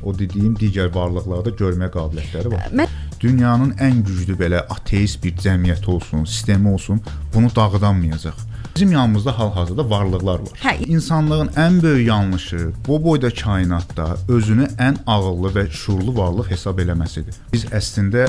O dediyim digər varlıqlarda görmə qabiliyyətləri var. Dünyanın ən güclü belə ateist bir cəmiyyəti olsun, sistemi olsun, bunu dağıdanmayacaq. Bizim yanımızda hal-hazırda varlıqlar var. Hə. İnsanlığın ən böyük yanlışı bu boyda kainatda özünü ən ağıllı və şüurlu varlıq hesab eləməsidir. Biz əslində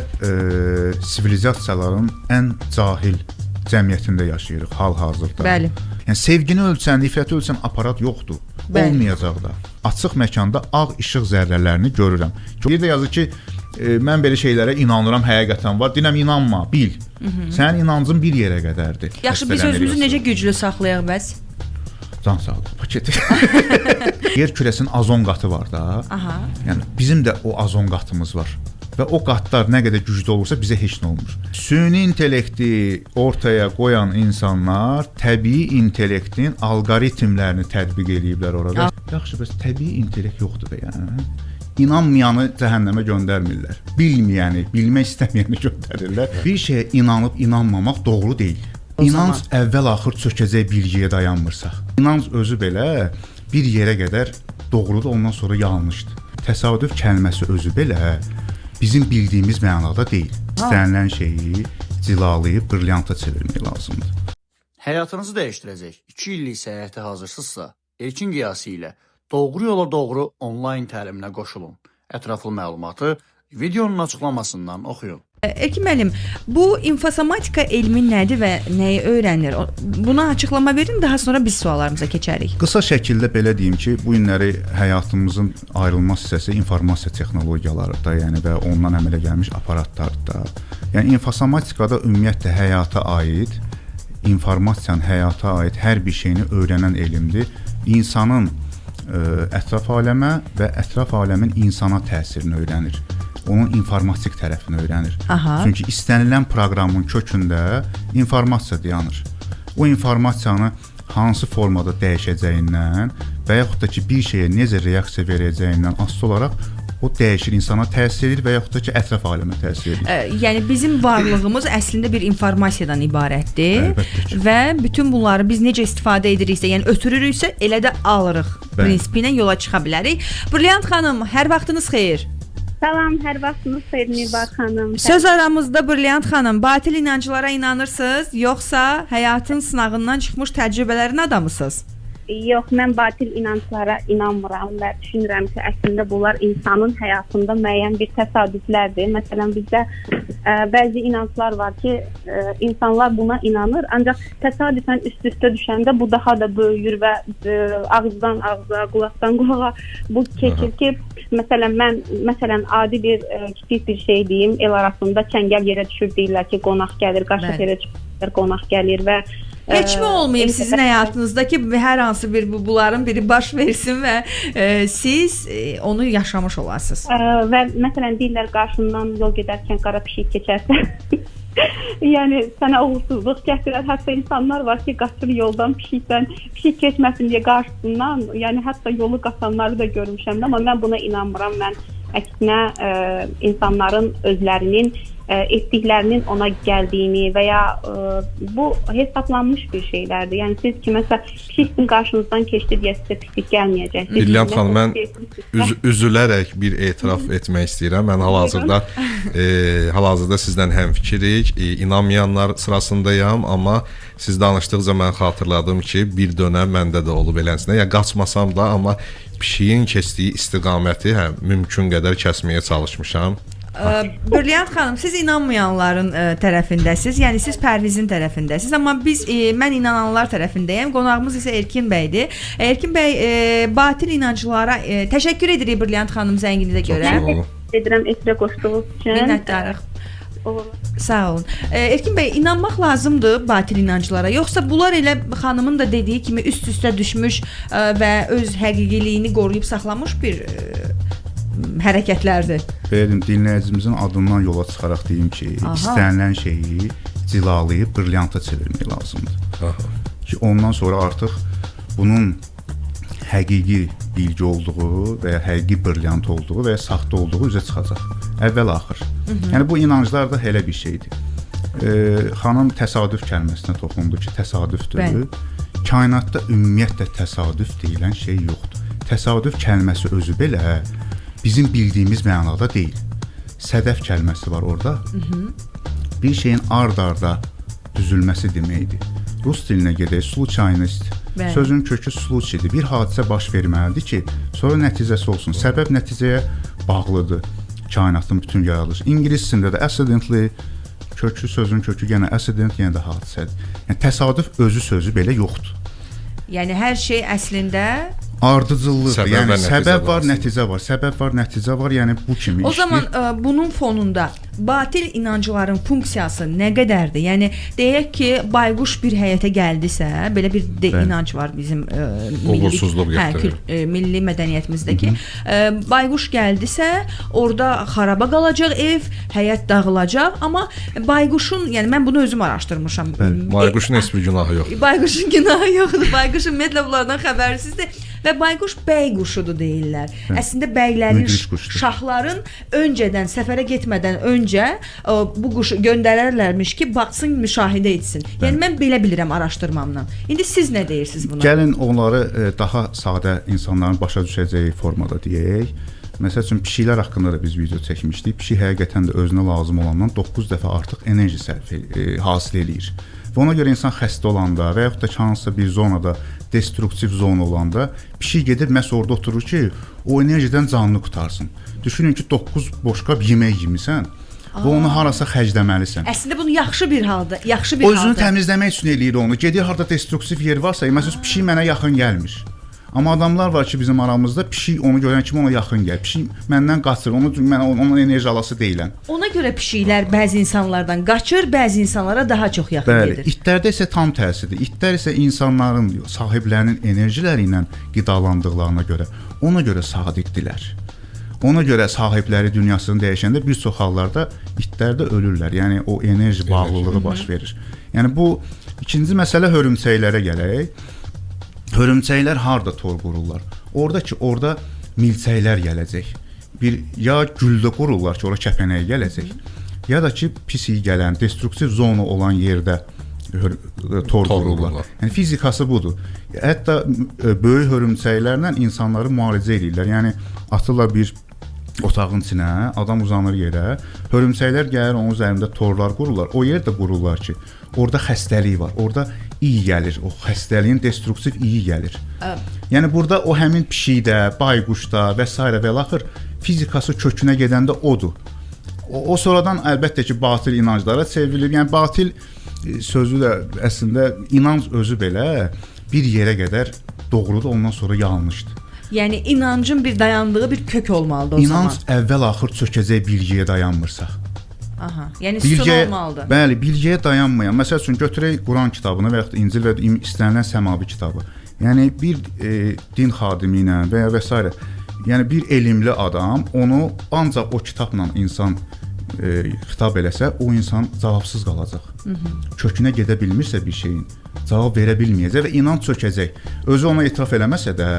sivilizasiyaların ən cahil cəmiyyətində yaşayırıq hal-hazırda. Bəli. Yəni sevgini ölçən, nifrəti ölçən aparat yoxdur. Bəli. Olmayacaq da. Açıq məkanda ağ işıq zərrələrini görürəm. Bir də yazır ki, mən belə şeylərə inanıram, həqiqətən var. Deyirəm inanma, bil. Sənin inancın bir yerə qədərdir. Yaxşı, biz Xəstələnir özümüzü yoxsa. necə güclü saxlayaq bəs? Can sağlığı paketi. Yer kürəsinin azon qatı var da. Aha. Yəni bizim də o azon qatımız var. Və o qatlar nə qədər güclü olursa bizə heç nə olmur. Süni intellekti ortaya qoyan insanlar təbii intellektin alqoritmlərini tətbiq eləyiblər orada. Yaxşı, bəs təbii intellekt yoxdur da yəni. İnanmayanı cəhənnəmə göndərmirlər. Bilməyəni, bilmək istəməyəni göndərirlər. Bir şeyə inanıb inanmamaq doğru deyil. O İnanc əvvəl-axır çökəcək bilgiyə dayanmırsa. İnanc özü belə bir yerə qədər doğrudur, ondan sonra yanlışdır. Təsadüf kəlməsi özü belə bizim bildiyimiz mənada deyil. İstənilən şeyi cilalayıb brilyanta çevirmək lazımdır. Həyatınızı dəyişdirəcək 2 illik səyahətə hazırsınızsa, Erkin Qiyasi ilə Doğru Yola Doğru onlayn təliminə qoşulun. Ətraflı məlumatı videonun açıqlamasından oxuyun. Erkin müəllim, bu infosomatika elmi nədir və nəyi öyrənir? Buna açıqlama verin, daha sonra biz suallarımıza keçərik. Qısa şəkildə belə deyim ki, bu günləri həyatımızın ayrılmaz hissəsi informasiya texnologiyalarıdır da, yəni və ondan əmələ gəlmiş aparatlardır da. Yəni infosomatikada ümumiyyətlə həyata aid, informasiyanın həyata aid hər bir şeyini öyrənən elmdir. İnsanın ətraf aləmə və ətraf aləmin insana təsirini öyrənir. Onun informatik tərəfini öyrənir. Aha. Çünki istənilən proqramın kökündə informasiya dayanır. O informasiyanı hansı formada dəyişəcəyindən və yaxud da ki, bir şeyə necə reaksiya verəcəyindən asılı olaraq o dəyişir, insana təsir edir və yaxud da ki, ətraf aləmə təsir edir. Yəni bizim varlığımız əslində bir informasiyadan ibarətdir. Əlbəttə ki. Və bütün bunları biz necə istifadə ediriksə, yəni ötürürüksə, elə də alırıq. Bəli. Prinsipi ilə yola çıxa bilərik. Brilliant xanım, hər vaxtınız xeyir. Salam, hər vaxtınız xeyir Mirvar xanım. Söz aramızda Brilliant xanım, batil inanclara inanırsınız, yoxsa həyatın sınağından çıxmış təcrübələrin adamısınız? Yox, mən batil inanclara inanmıram və düşünürəm ki, əslində bunlar insanın həyatında müəyyən bir təsadüflərdir. Məsələn, bizdə bəzi inanclar var ki, insanlar buna inanır, ancaq təsadüfən üst-üstə düşəndə bu daha da böyüyür və ağızdan ağıza, qulaqdan qulağa bu keçir ki, məsələn mən məsələn adi bir kiçik bir şey deyim, el arasında çəngəl yerə düşür deyirlər ki, qonaq gəlir, qaşıq Bəli. yerə düşür, qonaq gəlir və Heç mi olmayıb sizin həyatınızda ki, hər hansı bir bunların biri baş versin və siz onu yaşamış olasınız? Və məsələn deyirlər qarşından yol gedərkən qara pişik keçərsə, yəni sənə uğursuzluq gətirər. Hətta insanlar var ki, qaçır yoldan pişikdən, pişik keçməsin deyə qarşısından, yəni hətta yolu qaçanları da görmüşəm, amma mən buna inanmıram. Mən əksinə insanların özlərinin etdiklərinin ona gəldiyini və ya bu hesablanmış bir şeylərdir. Yəni siz kiməsə pişik sizin qarşınızdan keçdi deyə sizə pislik gəlməyəcək. Siz Brilliant xanım, mən kimsə üzülərək bir etiraf etmək istəyirəm. Mən hal-hazırda hal-hazırda sizlə həmfikirik. İnanmayanlar sırasındayam, amma siz danışdıqca mən xatırladım ki, bir dönəm məndə də olub eləsinə. Ya qaçmasam da, amma pişiyin keçdiyi istiqaməti hə, mümkün qədər kəsməyə çalışmışam. Brilliant xanım, siz inanmayanların tərəfindəsiz. Yəni siz Pərvizin tərəfindəsiz, amma biz mən inananlar tərəfindəyəm. Qonağımız isə Erkin bəydir. Erkin bəy, batil inanclara təşəkkür edirik Brilliant xanım zənginizə Çox görə. sağ olun. Edirəm efirə qoşduğunuz üçün. Minnətdarıq. Olur. Sağ olun. Erkin bəy, inanmaq lazımdır batil inanclara, yoxsa bunlar elə xanımın da dediyi kimi üst-üstə düşmüş və öz həqiqiliyini qoruyub saxlamış bir hərəkətlərdir? Belə deyim, dinləyicimizin adından yola çıxaraq deyim ki, Aha. istənilən şeyi cilalayıb brilyanta çevirmək lazımdır. Aha. Ki ondan sonra artıq bunun həqiqi bilgi olduğu və ya həqiqi brilyant olduğu və ya saxta olduğu üzə çıxacaq. Əvvəl-axır. Yəni bu inanclar da elə bir şeydir. Xanım təsadüf kəlməsinə toxundu ki, təsadüfdür. Bəli. Kainatda ümumiyyətlə təsadüf deyilən şey yoxdur. Təsadüf kəlməsi özü belə bizim bildiyimiz mənada deyil. Sədəf kəlməsi var orada. Bir şeyin ard-arda düzülməsi deməkdir. Rus dilinə gedək, sluçaynost. Bəli. Sözün kökü sluçidir. Bir hadisə baş verməlidir ki, sonra nəticəsi olsun. Səbəb nəticəyə bağlıdır. Kainatın bütün yaradılışı. İngilis dilində də accidentally kökü, sözün kökü yenə accident, yenə də hadisədir. Yəni təsadüf özü sözü belə yoxdur. Yəni hər şey əslində Ardıcıllıqdır. Səbəb Yəni və nəticə səbəb var, bağlısıdır. nəticə var. Səbəb var, nəticə var. Yəni bu kimi O işləyir. zaman bunun fonunda batil inancların funksiyası nə qədərdir? Yəni deyək ki, bayquş bir həyətə gəldisə, belə bir Bəli. inanc var bizim milli Uğursuzluq gətirir. Milli mədəniyyətimizdəki. Bayquş gəldisə, orada xaraba qalacaq ev, həyət dağılacaq, amma bayquşun, yəni mən bunu özüm araşdırmışam. Bəli. Bayquşun heç bir günahı yoxdur. Bayquşun günahı yoxdur. Bayquş ümumiyyətlə bunlardan xəbərsizdir və bayquş bəy quşudur deyirlər. Əslində bəylərin, Müdrik quşdur. şahların öncədən səfərə getmədən öncə bu quşu göndərərlərmiş ki, baxsın, müşahidə etsin. Yəni mən belə bilirəm araşdırmamdan. İndi siz nə deyirsiniz buna? Gəlin onları daha sadə insanların başa düşəcəyi formada deyək. Məsəl üçün pişiklər haqqında da biz video çəkmişdik. Pişik həqiqətən də özünə lazım olandan 9 dəfə artıq enerji sərf hasil eləyir. Və ona görə insan xəstə olanda və yaxud da ki, hansısa bir zonada destruktiv zona olanda pişik gedir məhz orada oturur ki, o enerjidən canını qurtarsın. Düşünün ki, 9 boşqab yemək yemisən və onu harasa xərcləməlisən. Əslində bunu yaxşı bir halda, yaxşı bir O özünü halda. təmizləmək üçün eləyir onu. Gedir harda destruktiv yer varsa, məsələn, pişik mənə yaxın gəlmir. Amma adamlar var ki, bizim aramızda pişik onu görən kimi ona yaxın gəlir. Pişik məndən qaçır. Onu mən onun enerji alası deyiləm. Ona görə pişiklər bəzi insanlardan qaçır, bəzi insanlara daha çox yaxın Bəli, gedir. itlərdə isə tam tərsidir. İtlər isə insanların sahiblərinin enerjiləri ilə qidalandıqlarına görə, ona görə sadiqdirlər. Ona görə sahibləri dünyasını dəyişəndə bir çox hallarda itlər də ölürlər. Yəni o enerji bağlılığı baş verir. Yəni bu ikinci məsələ hörümçəklərə gələk. Hörümçəklər harda tor qururlar? Orada ki, orada milçəklər gələcək. Bir ya güldə qururlar ki, ora kəpənək gələcək. Ya da ki, pis iyi gələn, destruktiv zona olan yerdə tor Tor qururlar. qururlar. Yəni fizikası budur. Hətta böyük hörümçəklərlə insanları müalicə eləyirlər. Yəni atırlar bir otağın içinə, adam uzanır yerə, hörümçəklər gəlir onun üzərində torlar qururlar. O yerdə qururlar ki, orada xəstəlik var. Orada iyi gəlir. O xəstəliyin destruktiv iyi gəlir. Yəni burada o həmin pişikdə, bayquşda və s. və ilaxır fizikası kökünə gedəndə odur. O sonradan əlbəttə ki, batil inanclara çevrilir. Yəni batil sözü də əslində inanc özü belə bir yerə qədər doğrudur, ondan sonra yanlışdır. Yəni inancın bir dayandığı bir kök olmalıdır o İnanc zaman. əvvəl axır çökəcək bilgiyə dayanmırsa. Aha. Yəni sütun olmalıdır. Bəli, bilgiyə dayanmayan. Məsəl üçün götürək Quran kitabını və yaxud da İncil və istənilən səmavi kitabı. Yəni bir din xadimi ilə və ya və s. Yəni bir elmli adam onu ancaq o kitabla insan xitab eləsə, o insan cavabsız qalacaq. Kökünə gedə bilmirsə bir şeyin, cavab verə bilməyəcək və inanc çökəcək. Özü ona etiraf eləməsə də,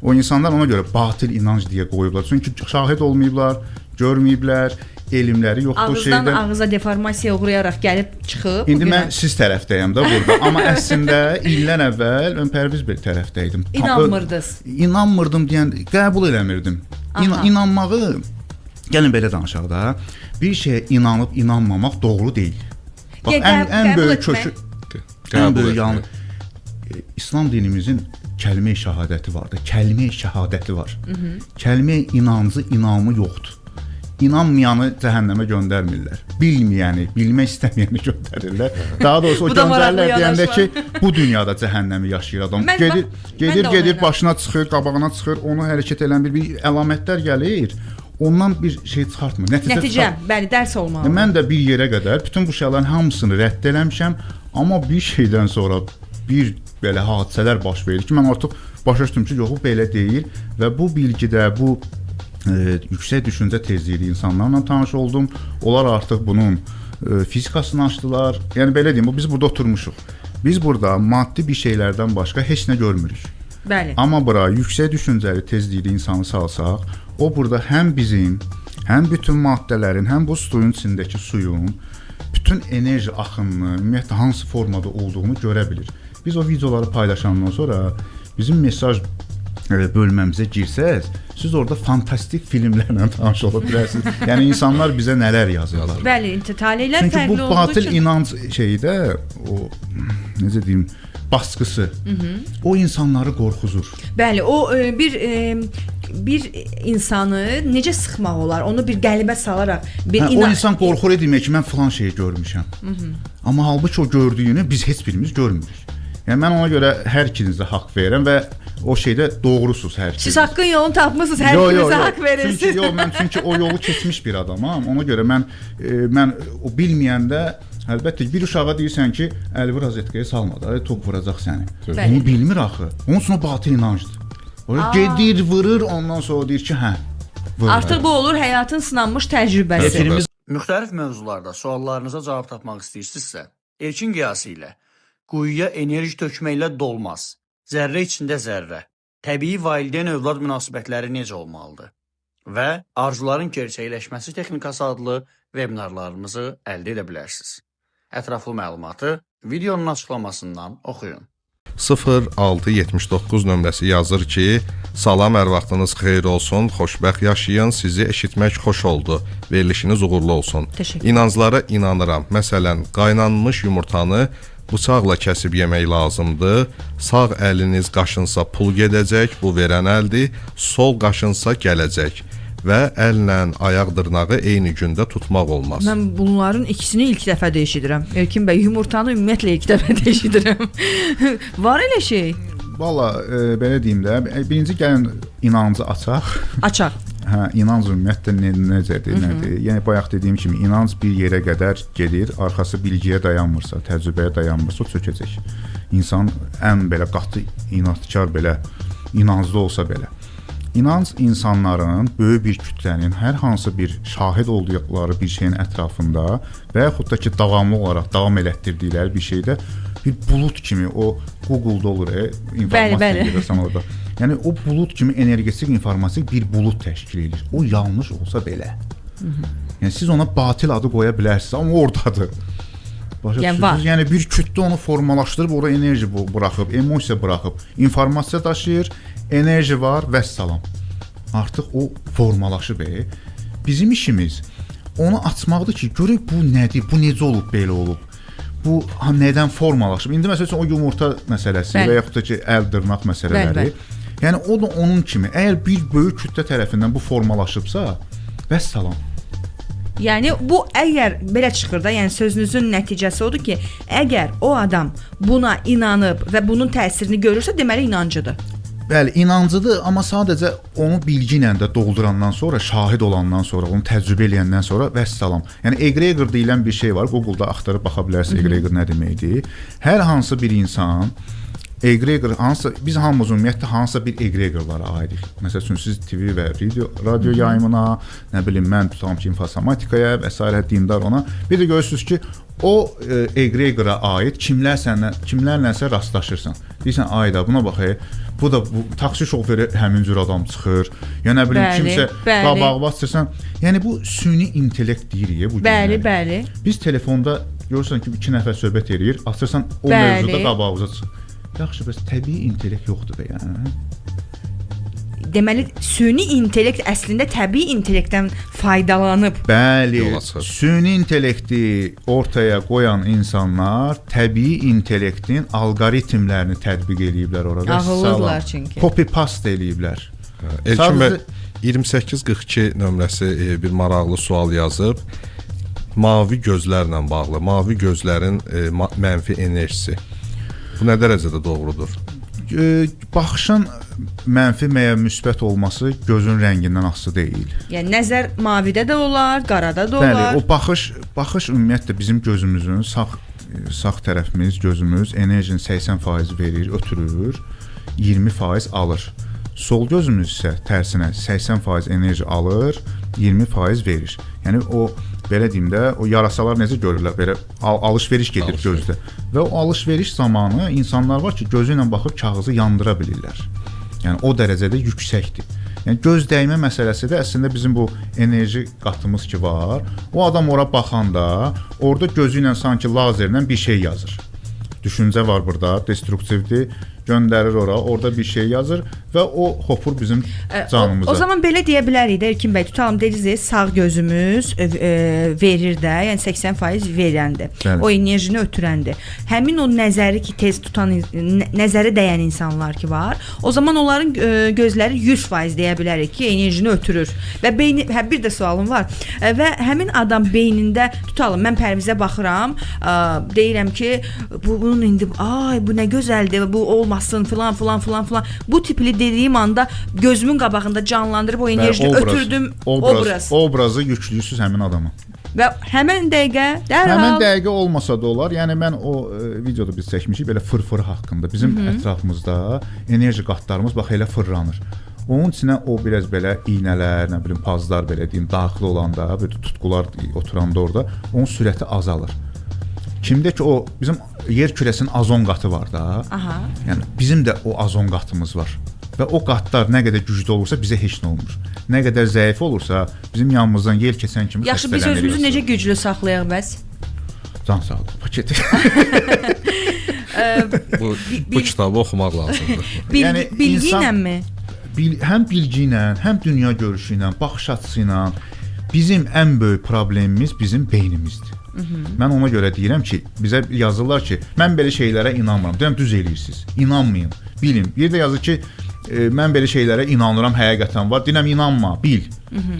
o insanlar ona görə batil inanc deyə qoyublar. Çünki şahid olmayıblar, görməyiblər, elmləri yoxdur Ağızdan şeydə. ağıza deformasiyaya uğrayaraq gəlib çıxıb. İndi bu mən günə. siz tərəfdəyəm də burada, amma əslində illər əvvəl mən Pərviz bəy tərəfdə idim. İnanmırdınız. İnanmırdım deyən qəbul eləmirdim. Aha. İnanmağı gəlin belə danışaq da. Bir şeyə inanıb inanmamaq doğru deyil. Bax Yəni ən ən qəbul böyük etmək. kökü ən Qəbul böyük etmək. yanlış. İslam dinimizin kəlmə-i şəhadəti vardır. Kəlmə-i şəhadəti var. Kəlmə inancı, inamı yoxdur. İnanmayanı cəhənnəmə göndərmirlər. Bilməyəni, bilmək istəməyəni göndərirlər. Daha doğrusu o Bu da maraqlı göndərirlər deyəndə yanaşma. ki, bu dünyada cəhənnəmi yaşayır adam. Mən Gedir, bax, mən gedir, də ona gedir, inanıram. başına çıxır, qabağına çıxır, onu hərəkət elən bir əlamətlər gəlir. Ondan bir şey çıxartmır. Nəticə, Nəticə, çıxartmır. bəli, dərs olmalıdır. Mən də bir yerə qədər bütün bu şeylərin hamısını rədd eləmişəm, amma bir şeydən sonra bir belə hadisələr baş verdi ki, mən artıq başa düşdüm ki, yox, bu belə deyil və bu bilgidə, bu yüksək düşüncə tezliyili insanlarla tanış oldum. Onlar artıq bunun fizikasını açdılar. Yəni belə deyim, biz burada oturmuşuq. Biz burada maddi bir şeylərdən başqa heç nə görmürük. Bəli. Amma bura yüksək düşüncəli tezlikli insanı salsaq, o burada həm bizim, həm bütün maddələrin, həm bu suyun içindəki suyun bütün enerji axınını, ümumiyyətlə hansı formada olduğunu görə bilir. Biz o videoları paylaşandan sonra bizim mesaj bölməmizə girsəz, siz orada fantastik filmlərlə tanış ola bilərsiniz. Yəni insanlar bizə nələr yazırlar. Bəli, taleylər Çünki fərqli bu olduğu batil üçün inanc şeyi də o necə deyim, baskısı. O insanları qorxuzur. Bəli, o bir insanı necə sıxmaq olar? Onu bir qəlibə salaraq bir Hə, o insan qorxur demək ki, mən filan şeyi görmüşəm. Amma halbuki o gördüyünü biz heç birimiz görmürük. Yəni mən ona görə hər ikinizə haqq verirəm və o şeydə doğrusunuz hər ikiniz. Siz haqqın yolunu tapmısınız, hər ikinizə haqq verirsiniz. Çünki yox, mən çünki o yolu keçmiş bir adamam. Ona görə mən mən o bilməyəndə əlbəttə ki, bir uşağa deyirsən ki, əlvi rozetkaya salma da, tok vuracaq səni. Bəli. Onu bilmir axı. Onun üçün o batil inancdır. O gedir, vurur, ondan sonra deyir ki, hə. Vurur. Artıq bu olur həyatın sınanmış təcrübəsi. Efirimiz Müxtəlif mövzularda suallarınıza cavab tapmaq istəyirsinizsə, Erkin Qiyası ilə quyuya enerji tökməklə dolmaz. Zərrə içində zərrə. Təbii valideyn-övlad münasibətləri necə olmalıdır? Və arzuların gerçəkləşməsi texnikası adlı webinarlarımızı əldə edə bilərsiniz. Ətraflı məlumatı videonun açıqlamasından oxuyun. 0679 nömrəsi yazır ki, salam, hər vaxtınız xeyir olsun, xoşbəxt yaşayın, sizi eşitmək xoş oldu. Verilişiniz uğurlu olsun. Təşəkkür. İnanclara inanıram. Məsələn, qaynanmış yumurtanı bıçaqla kəsib yemək lazımdır. Sağ əliniz qaşınsa pul gedəcək, bu verən əldir. Sol qaşınsa gələcək və əllə ayaq dırnağı eyni gündə tutmaq olmaz. Mən bunların ikisini ilk dəfə də eşidirəm. Erkin bəy, yumurtanı ümumiyyətlə ilk dəfə də eşidirəm. Var elə şey? Valla belə deyim də, birinci gəlin inancı açaq. Açaq. Hə, inanc ümumiyyətlə necədir, nədir? Yəni bayaq dediyim kimi inanc bir yerə qədər gedir, arxası bilgiyə dayanmırsa, təcrübəyə dayanmırsa o çökəcək. İnsan ən belə qatı inadkar belə inanclı olsa belə. İnanc insanların, böyük bir kütlənin hər hansı bir şahid olduqları bir şeyin ətrafında və yaxud da ki davamlı olaraq davam elətdirdikləri bir şeydə bir bulud kimi o Google-da olur, informasiya yığırsan orada. Yəni o bulud kimi energetik informasiya bir bulud təşkil edir. O yanlış olsa belə. Yəni siz ona batil adı qoya bilərsiniz, amma ordadır. Başa Yəni düşürsünüz? var. Yəni bir kütlə onu formalaşdırıb ora enerji buraxıb, emosiya buraxıb, informasiya daşıyır, enerji var, vəssalam. Artıq o formalaşıb. Bizim işimiz onu açmaqdır ki, görək bu nədir, bu necə olub, belə olub. Bu ha, nədən formalaşıb? İndi məsəl üçün o yumurta məsələsi Bəli. və yaxud da ki, əl dırnaq məsələləri. Bəli, Yəni o da onun kimi, əgər bir böyük kütlə tərəfindən bu formalaşıbsa, vəssalam. Yəni bu əgər belə çıxır da, yəni sözünüzün nəticəsi odur ki, əgər o adam buna inanıb və bunun təsirini görürsə, deməli inancıdır. Bəli, inancıdır, amma sadəcə onu bilgi ilə də doldurandan sonra, şahid olandan sonra, onu təcrübə eləyəndən sonra vəssalam. Yəni egregor deyilən bir şey var. Google-da axtarıb baxa bilərsiniz egregor nə deməkdir. Hər hansı bir insan egregor hansısa biz hamımız ümumiyyətlə hansısa bir egregorlara aidik. Məsəl üçün siz TV və radio yayımına, nə bilim mən tutalım ki, infosomatikaya və sairə dindar ona. Bir də görürsüz ki, o egregora aid kimlərlənsə rastlaşırsan. Deyirsən, ayda buna bax, bu da bu taksi şoförü həmin cür adam çıxır. Ya nə bilim Bəli, kimsə bəli. qabağa basırsan. Yəni bu süni intellekt deyirik bu Bəli, günləri. bəli. Biz telefonda görürsən ki, iki nəfər söhbət eləyir, açırsan o Bəli. mövzuda qabağınıza çıxır. Yaxşı, bəs təbii intellekt yoxdur da yəni. Deməli süni intellekt əslində təbii intellektdən faydalanıb. Bəli, Yola çıxır. süni intellekti ortaya qoyan insanlar təbii intellektin alqoritmlərini tətbiq eləyiblər orada. Ağıllıdırlar Salam. çünki. Copy paste eləyiblər. Elçin bəy Sadəcə- 2842 nömrəsi bir maraqlı sual yazıb. Mavi gözlərlə bağlı, mavi gözlərin mənfi enerjisi. Bu nə dərəcədə doğrudur? Baxışın mənfi və ya müsbət olması gözün rəngindən asılı deyil. Yəni nəzər mavidə də olar, qarada da olar. Bəli, o baxış ümumiyyətlə bizim gözümüzün sağ tərəfimiz, gözümüz enerjinin 80% verir, ötürür, 20% alır. Sol gözümüz isə tərsinə 80% enerji alır, 20% verir. Yəni o belə deyim də, o yarasalar necə görürlər? Belə alış-veriş gedir Alış-veriş. gözdə. Və o alış-veriş zamanı insanlar var ki, gözü ilə baxıb kağızı yandıra bilirlər. Yəni o dərəcədə yüksəkdir. Yəni göz dəymə məsələsi də əslində bizim bu enerji qatımız ki var. O adam ora baxanda orada gözü ilə sanki lazerlə bir şey yazır. Düşüncə var burada, destruktivdir. göndərir ora, orada bir şey yazır və o hopur bizim canımıza. O zaman belə deyə bilərik də Erkin bəy, tutalım dediniz sağ gözümüz verir də, yəni 80% verəndir. Bəli. O enerjini ötürəndir. Həmin o nəzəri ki tez tutan nəzərə dəyən insanlar ki var, o zaman onların gözləri 100% deyə bilərik ki, enerjini ötürür. Və beyni, hə bir də sualım var. Və həmin adam beynində tutalım mən Pərvizə baxıram, deyirəm ki, bu bunun indi ay bu nə gözəldir, bu olmasın filan filan filan filan. Bu tipli dediyim anda gözümün qabağında canlandırıb o enerjini obraz, ötürdüm obraz. Obrazı yüklüyürsüz həmin adama. Və həmin dəqiqə dərhal Həmin dəqiqə olmasa da olar. Yəni mən o videoda biz çəkmişik belə fırfırı haqqında. Bizim ətrafımızda enerji qatlarımız bax elə fırlanır. Onun içinə o biraz belə iynələr, nə bilim pazlar belə deyim, daxil olanda, bir tutqular oturanda orada onun sürəti azalır. Kimdə ki o bizim yer kürəsinin azon qatı var da. Aha. Yəni bizim də o azon qatımız var. Və o qatlar nə qədər güclü olursa bizə heç nə olmur. Nə qədər zəif olursa bizim yanımızdan yel keçən kimi Yaxşı biz özümüzü necə güclü saxlayaq bəs? Can sağlığı paketi. Bu kitabı oxumaq lazımdır. Yəni Bilgi iləmi? Həm bilgi ilə, həm dünya görüşü ilə, baxış açısı ilə bizim ən böyük problemimiz bizim beynimizdir. Mən ona görə deyirəm ki, bizə yazırlar ki, mən belə şeylərə inanmıram. Deyirəm düz eləyirsiniz. İnanmayın. Bilin. Bir də yazır ki, mən belə şeylərə inanıram, həqiqətən var. Deyirəm inanma, bil.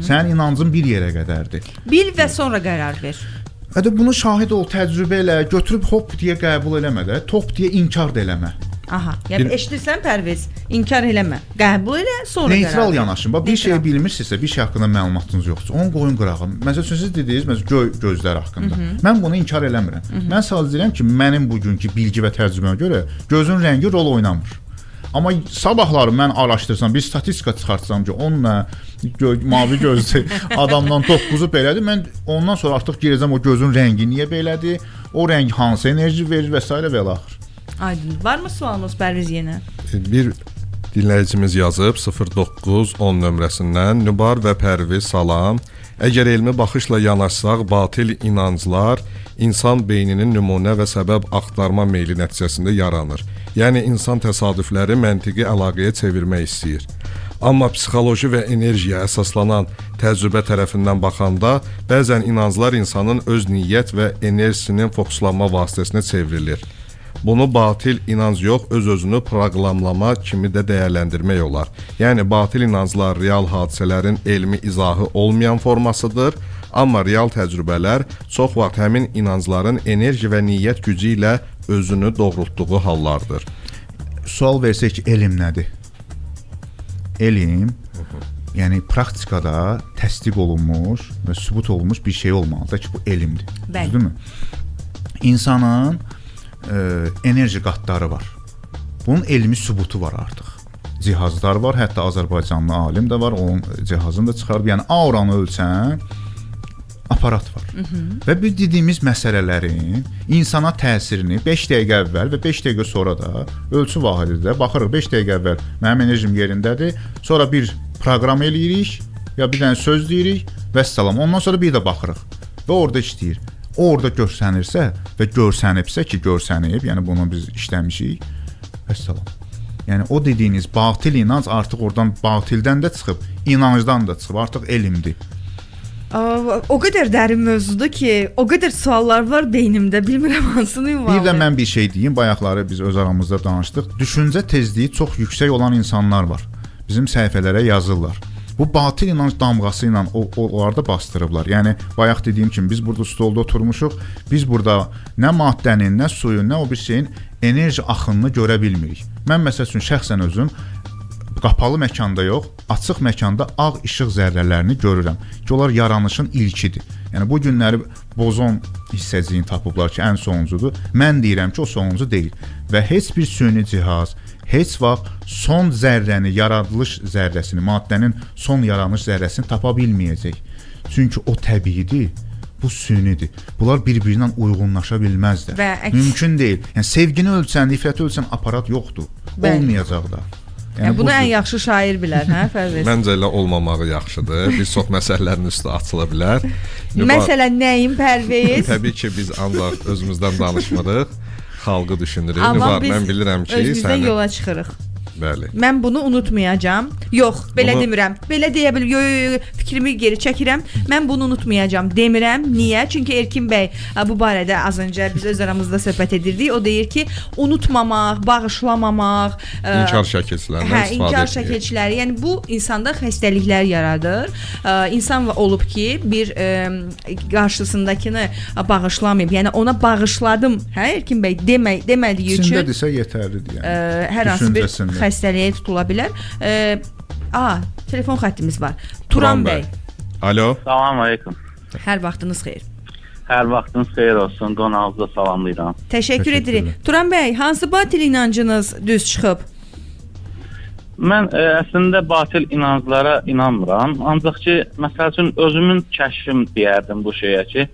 Sənin inancın bir yerə qədərdir. Bil və sonra qərar ver. Hətta bunu şahid ol, təcrübə elə, götürüb hop deyə qəbul eləmə də, top deyə inkar da eləmə. Aha. Yəni eşidirsən Pərviz, inkar eləmə. Qəbul elə, sonra qərar. Neytral yanaşın. Bax bir şey bilmirsinizsə, bir şey haqqında məlumatınız yoxdursa, onu qoyun qırağa. Məsəl üçün siz dediniz, məsələn göy gözlər haqqında. Mən bunu inkar eləmirəm. Mən sadəcə deyirəm ki, mənim bugünkü bilgi və təcrübəmə görə gözün rəngi rol oynamır. Amma sabahları mən araşdırsam, bir statistika çıxartsam ki, onunla mavi gözlü adamdan 9-u belədir, mən ondan sonra artıq girəcəm o gözün rəngi niyə belədir, o rəng hansı enerji verir və s. və ilaxır. Aydın. Varmı sualınız Pərviz yenə? Bir dinləyicimiz yazıb 0910 nömrəsindən. Nübar və Pərviz salam. Əgər elmi baxışla yanaşsaq, batil inanclar insan beyninin nümunə və səbəb axtarma meyli nəticəsində yaranır. Yəni insan təsadüfləri məntiqi əlaqəyə çevirmək istəyir. Amma psixoloji və enerjiyə əsaslanan təcrübə tərəfindən baxanda, bəzən inanclar insanın öz niyyət və enerjisinin fokuslanma vasitəsinə çevrilir. Bunu batil inanc yox, öz-özünü proqramlama kimi də dəyərləndirmək olar. Yəni batil inanclar real hadisələrin elmi izahı olmayan formasıdır, amma real təcrübələr çox vaxt həmin inancların enerji və niyyət gücü ilə özünü doğrultduğu hallardır. Sual versək ki, elm nədir? Elm, yəni praktikada təsdiq olunmuş və sübut olunmuş bir şey olmalıdır ki, bu elmdir. Düzdürmü? İnsanın enerji qatları var. Bunun elmi sübutu var artıq. Cihazlar var, hətta Azərbaycanlı alim də var, onun cihazını da çıxarıb. Yəni auranı ölçən aparat var. Və biz dediyimiz məsələlərin insana təsirini 5 dəqiqə əvvəl və 5 dəqiqə sonra da ölçü vahididir. Baxırıq 5 dəqiqə əvvəl mənim enerjim yerindədir. Sonra bir proqram eləyirik ya bir dənə söz deyirik və salam. Ondan sonra bir də baxırıq və orada işləyir. O orada görsənirsə və görsənibsə ki, görsənib, yəni bunu biz işləmişik. Vəssalam. Yəni o dediyiniz batil inanc artıq oradan batildən də çıxıb, inancdan da çıxıb, artıq elmdir. O qədər dərin mövzudur ki, o qədər suallar var beynimdə, bilmirəm hansını ünvanlayım. Bir də mən bir şey deyim, bayaqları biz öz aramızda danışdıq. Düşüncə tezliyi çox yüksək olan insanlar var. Bizim səhifələrə yazırlar. Bu batil inanc damğası ilə onları da bastırıblar. Yəni bayaq dediyim kimi biz burada stolda oturmuşuq. Biz burada nə maddənin, nə suyun, nə o bir şeyin enerji axınını görə bilmirik. Mən məsəl üçün şəxsən özüm qapalı məkanda yox, açıq məkanda ağ işıq zərrələrini görürəm ki, onlar yaranışın ilkidir. Yəni bu günləri bozon hissəciyini tapıblar ki, ən sonuncudur. Mən deyirəm ki, o sonuncu deyil və heç bir süni cihaz heç vaxt son zərrəni, yaradılış zərrəsini, maddənin son yaranış zərrəsini tapa bilməyəcək. Çünki o təbiidir, bu sünidir. Bunlar bir-birinə uyğunlaşa bilməzlər. Və əks... Mümkün deyil. Yəni sevgini ölçən, nifrəti ölçən aparat yoxdur. Bəli. Olmayacaq da. Yəni bunu ən yaxşı şair bilər, hə Fərviz? Məncə elə olmamağı yaxşıdır. Bir çox məsələlərin üstü açıla bilər. Məsələn nəyim Pərviz? Təbii ki, biz ancaq özümüzdən danışmırıq. Xalqı düşünürük. Nüvar, mən bilirəm ki, özümüzdən səni yola çıxırıq. Bəli. Mən bunu unutmayacağam. Yox, belə Bunu- demirəm. Belə deyə bil. Yo, yo, yo, fikrimi geri çəkirəm. Mən bunu unutmayacağam demirəm. Niyə? Çünki Erkin bəy bu barədə az öncə biz öz aramızda söhbət edirdik. O deyir ki, unutmamaq, bağışlamamaq, İnkar şəkilçilərindən hə, istifadə inkar etməyək. şəkilçiləri. Yəni bu insanda xəstəliklər yaradır. İnsan olub ki, bir qarşısındakını bağışlamayıb. Yəni ona bağışladım, hə Erkin bəy demədiyi üçün İçindədirsə yetərlidir yəni. Hər hansı bir Düşüncəsində. Xəstəliyə tutula bilər. Telefon xəttimiz var. Turan bəy, Alo. Salam aleykum. hər vaxtınız xeyir. Hər vaxtınız xeyir olsun. Qonağınızı da salamlayıram. Təşəkkür edirik. Turan bəy, hansı batil inancınız düz çıxıb? Mən əslində batil inanclara inanmıram. Ancaq ki, məsəl üçün özümün kəşfim deyərdim bu şeyə ki,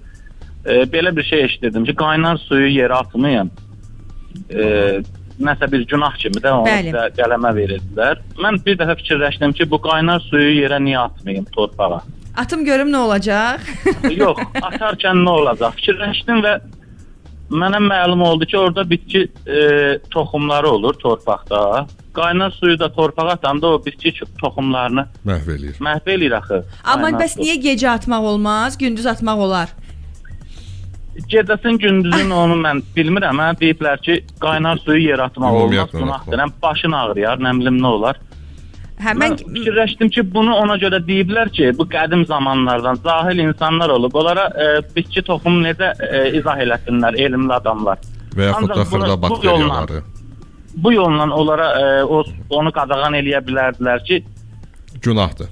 belə bir şey eşidirdim ki, qaynar suyu yerə atmayın. Nəsə bir günah kimi də onu Bəli. bizə qələmə verirdilər. Mən bir dəfə fikirləşdim ki, bu qaynar suyu yerə niyə atmayım torpağa? Atım görüm nə olacaq? Yox, atarkən nə olacaq? Fikirləşdim və mənə məlum oldu ki, orada bitki toxumları olur torpaqda. Qaynar suyu da torpağa atanda o bitki toxumlarını Məhv eləyir. məhv eləyir axı. Amma Qaynar bəs su. niyə gecə atmaq olmaz, gündüz atmaq olar? Gecəsin gündüzün onu mən bilmirəm. Hə, deyiblər ki, qaynar suyu yerə atmaq olmaz, Ümumiyyətlə günahdır. Həm başın ağrıyar, nə bilim nə olar. Hə, Mən mən fikirləşdim ki, bunu ona görə deyiblər ki, bu qədim zamanlardan cahil insanlar olub. Onlara bitki toxumu necə izah eləsinlər elmli adamlar. Və yaxud da Ancaq bunu- xırda bu yolla- bakteriyaları. Bu yolla onlara onu qadağan eləyə bilərdilər ki, Günahdır.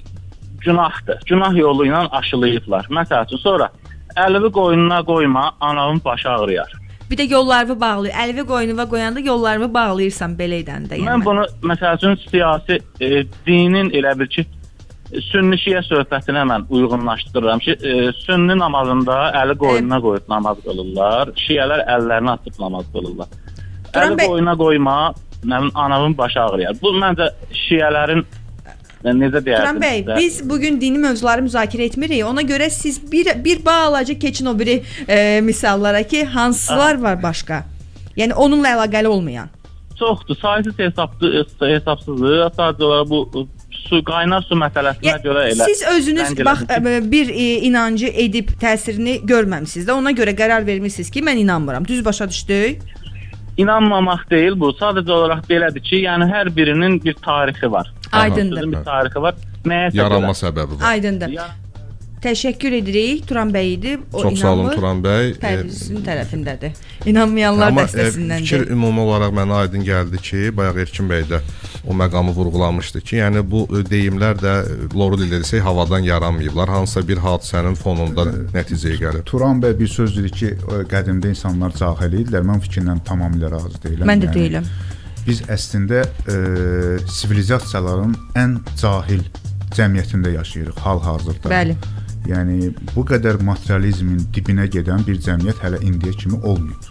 günahdır. Günah yolu ilə aşılayıblar. Məsəl üçün sonra əlini qoynuna qoyma, ananın başı ağrıyar. Bir də yollarını bağlayır. Əlvi qoynuva qoyanda yollarını bağlayırsan belə edəndə. Yəni. Mən bunu məsəl üçün siyasi dinin elə bir ki sünni şiə söhbətinə mən uyğunlaşdırıram ki, sünni namazında əli qoynuna qoyub namaz qılırlar, şiələr əllərini açıb namaz qılırlar. Turan Əli bəy- qoyuna qoyma, nə bilim anamın başı ağrıyar. Bu məncə şiələrin necə deyərdim? Turan bəy, sizə? biz bugün dini mövzuları müzakirə etmirik. Ona görə siz bir balaca keçin o biri misallara ki, hansılar var başqa? Yəni onunla əlaqəli olmayan. Çoxdur, saysız hesablı, hesabsızdır. Sadəcə olaraq bu su qaynar su məsələsinə görə elə. Siz özünüz zəng bax elədim ki, bir inancı edib təsirini görməmisiniz də. Ona görə qərar vermisiniz ki, mən inanmıram. Düz başa düşdük? İnanmamaq deyil bu. Sadəcə olaraq belədir ki, yəni hər birinin bir tarixi var. Aydındır. Sözün bir tarixi var. Nəyəsə Yaranma görə. səbəbi var. Aydındır. Ya, Təşəkkür edirik. Turan bəy idi. O Çox sağ olun inanmır. Turan bəy. Pərvizin tərəfindədir. İnanmayanlar Amma dəstəsindəndir. fikir ümumi olaraq mənə aydın gəldi ki, bayaq Erkin bəy də o məqamı vurğulamışdı ki, yəni bu deyimlər də loru dildə desək havadan yaranmayıblar. Hansısa bir hadisənin fonunda nəticəyə gəlib. Turan bəy bir söz dedi ki, qədimdə insanlar cahil idilər. Mən fikirlə tamamilə razı deyiləm. Mən də Yəni, deyiləm. Biz əslində sivilizasiyaların ən cahil cəmiyyətində yaşayırıq hal-hazırda. Bəli. Yəni bu qədər materializmin dibinə gedən bir cəmiyyət hələ indiyə kimi olmayıb.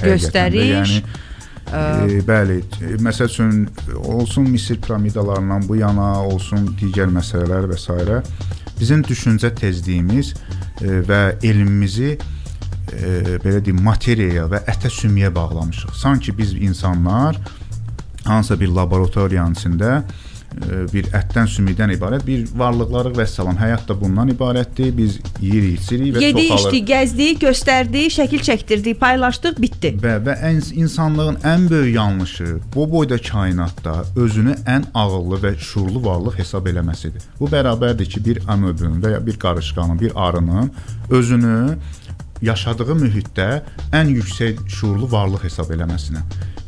Həqiqətən də, Göstəriş, yəni bəli, məsəl üçün olsun Misir piramidalarından bu yana, olsun digər məsələlər və s. Bizim düşüncə tezliyimiz və elmimizi belə deyim, materiyaya və ətə sümüyə bağlamışıq. Sanki biz insanlar hansısa bir laboratoriyanın içində bir ətdən sümükdən ibarət bir varlıqlarıq və salam. Həyat da bundan ibarətdir. Biz yeyirik, içirik və Yedik, çoxalırıq. içdik, gəzdik, göstərdik, şəkil çəkdirdik, paylaşdıq, bitdi. Və ən insanlığın ən böyük yanlışı bu boyda kainatda özünü ən ağıllı və şuurlu varlıq hesab eləməsidir. Bu bərabərdir ki, bir amöbün və ya bir qarışqanın, bir arının özünü yaşadığı mühitdə ən yüksək şuurlu varlıq hesab eləməsinə.